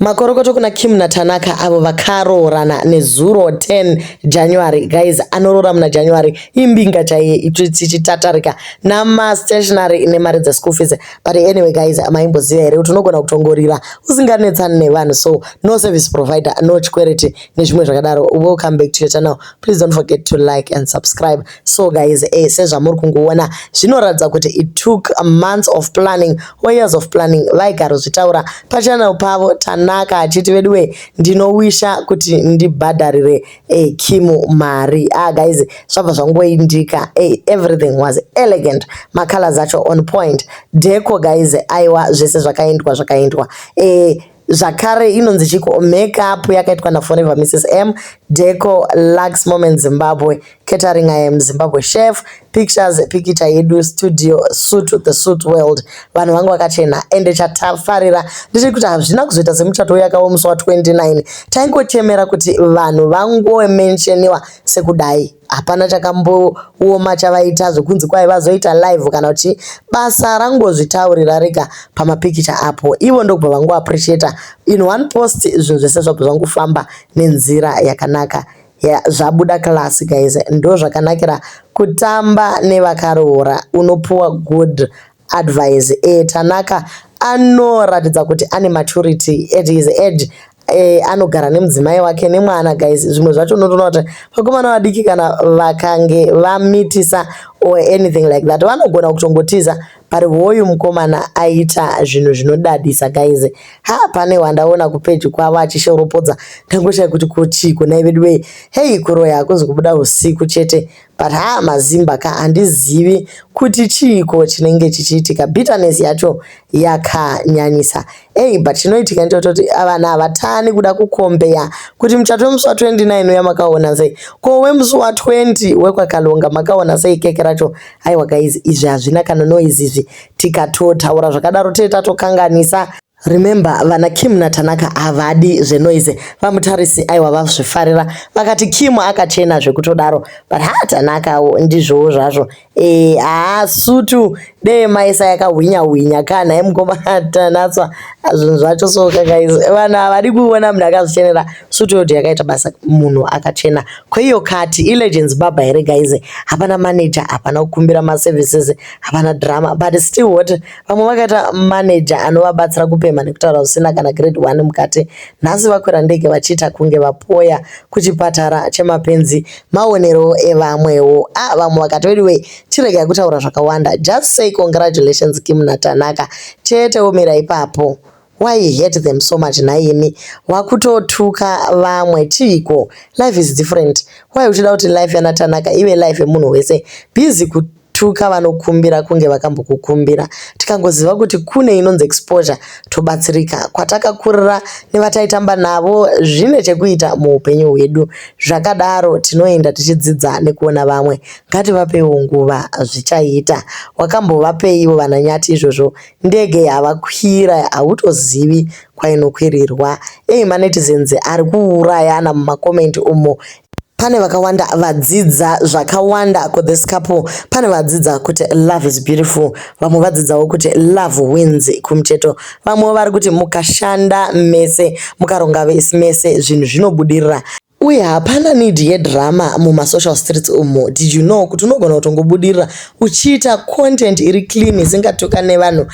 Makorokoto kuna Kim naTanaka avo vakaroorana nezuro 10 January. Guys, anoroora muna January imbinga chaiye tichitatarika namastationary nemari dzeschool fees. But anyway guys, maimboziva here kuti unogona kutongorira usinganetsani nevanhu? So no service provider, no chikwereti nezvimwe zvakadaro. Welcome back to your channel. Please don't forget to like and subscribe. So guys, sezvamuri kungoona, zvinoratidza kuti it took months of planning or years of planning. Vaigarozvitaura pachannel pavo, Tanaka achiti, "Veduwe, ndinowisha kuti ndibhadharire Kim mari." Ah guys, zvabva zvangoindika. Everything was elegant, macolors acho on point, deco guys, aiwa, zvese zvakaendwa zvakaendwa. Zvakare inonzi chiko, makeup yakaitwa naForever Mrs M, deco Lux Moment Zimbabwe, catering I Am Zimbabwe Chef, pictures Pikicha Yedu Studio, suit the Suit World. Vanhu vangu vakachena. Ende chatafarira ndechekuti hazvina kuzoita semuchato yakawo musi wa29. Taingochemera kuti vanhu vangomentioniwa sekudai. Hapana chakambooma chavaita zvekunzi kwai vazoita live kana kuti basa rangozvitaurira rega pamapikicha apo. Ivo ndokubva vangoappreciata in one post. Zvinhu zvese zvabva zvangofamba nenzira yakanaka. Ya, zvabuda class guys. Ndo zvakanakira kutamba nevakaroora, unopuwa good advice. Tanaka anoratidza kuti ane maturity at his age. Anogara nemudzimai wake nemwana. Guys, zvimwe zvacho unotoona kuti vakomana vadiki kana vakange vamitisa or anything like that, vanogona kutongotiza, but hoyu mukomana aita zvinhu zvinodadisa guys. Ha, pane wandaona kupeji kwavo achishoropodza, ndangoshaya kuti kuchiko nai vedu wei. Hei, kuroya hakuzi kubuda usiku chete, but ha, mazimba ka, handizivi kuti chiiko chinenge chichiitika. Bitterness yacho yakanyanyisa. Ei, but chinoitika ndechototi vanhu havatani kuda kucompare kuti muchato wemusi wa29 uya makaona sei, ko wemusi wa20 wekwaKalonga makaona sei keke racho? Aiwa guys, izvi hazvina kana noise izvi. Tikatotaura zvakadaro tee tatokanganisa. Remember, vana Kim naTanaka havadi zvenoise. Vamutarisi, aiwa, vazvifarira, vakati Kim akachena zvekutodaro, but ha, Tanakawo ndizvowo zvazvo. Haa, sutu dee maisa yakahwinya hwinya kana imukoma Tanatswa. Zvinhu zvacho soka guys, vanhu havadi kuona munhu akazvichenera. Sutu yoti yakaita basa, munhu akachena. Kweiyo kati ilegends baba here guys? Hapana manager, hapana kukumbira maservices, hapana drama, but still what, vamwe vakaita manager anovabatsira kupema nekutaura zvisina kana grade 1 mukati. Nhasi vakwira ndege vachiita kunge vapoya kuchipatara chemapenzi. Maonero evamwewo, ah, vamwe vakati, "Anyway, chiregai kutaura zvakawanda, just say congratulations Kim naTanaka chete, omira ipapo." Why hate them so much nhaimi? Wakutotuka vamwe chiiko? Life is different. Why uchida kuti life yanaTanaka ive life yemunhu wese? Busy kutuka vanokumbira kunge vakambokukumbira. Tikangoziva kuti kune inonzi exposure, tobatsirika. Kwatakakurira nevataitamba navo zvine chekuita muupenyu hwedu. Zvakadaro tinoenda tichidzidza nekuona vamwe. Ngativapewo nguva, zvichaita. Wakambovapeiwo vanaNyati izvozvo? Ndege yavakwira hautozivi kwainokwirirwa. Ei, manetizens ari kuurayana mumacomments umo. Pane vakawanda vadzidza zvakawanda kuthis couple. Pane vadzidza kuti love is beautiful, vamwe vadzidzawo kuti love wins kumucheto, vamwe vari kuti mukashanda mese, mukaronga mese, zvinhu zvinobudirira uye hapana need yedrama mumasocial streets umo. Did you know kuti unogona kutongobudirira uchiita content iri clean, isingatuka nevanhu,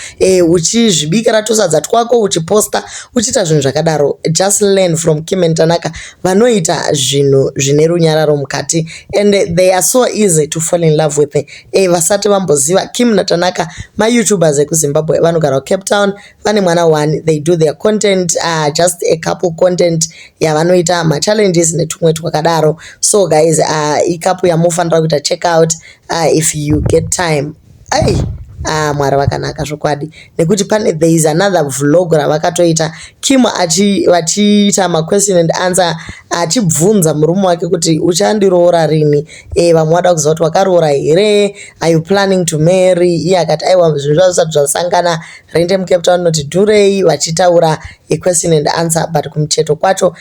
uchizvibikira tusadza twako, uchiposta, uchiita zvinhu zvakadaro? Just learn from Kim and Tanaka. Vanoita zvinhu zvine runyararo mukati and they are so easy to fall in love with. Vasati vamboziva Kim naTanaka, mayoutubers ekuZimbabwe vanogara kuCape Town, vane mwana one. They do their content, just a couple content yavanoita, machallenges netumwe twakadaro. So guys, icouple yamufanira kuita check out if you get time. Ai, ah, Mwari vakanaka zvokwadi, nekuti pane, there is another vlog ravakatoita Kim vachiita maquestion and answer, achibvunza murume wake kuti, "Uchandiroora rini?" Vamwe vada kuziva kuti wakaroora here, are you planning to marry? Iye akati, "Aiwa, zvinhu zvazvo zvisati zvasangana, rende muCape Town inoti dhurei." Vachitaura question and answer, but kumucheto kwacho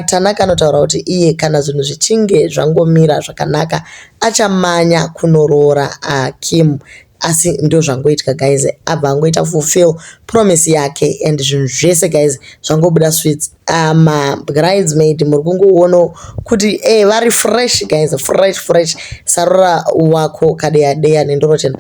Tanaka anotaura kuti iye kana zvinhu zvichinge zvangomira zvakanaka, achamanya kunoroora Kim. Asi ndozvangoitika guys, abva angoita fulfill promise yake and zvinhu zvese guys zvangobuda sweets. Mabridesmaid muri kungoonawo kuti vari fresh guys, fresh fresh. Sarura wako kadeya deya nendoro chena.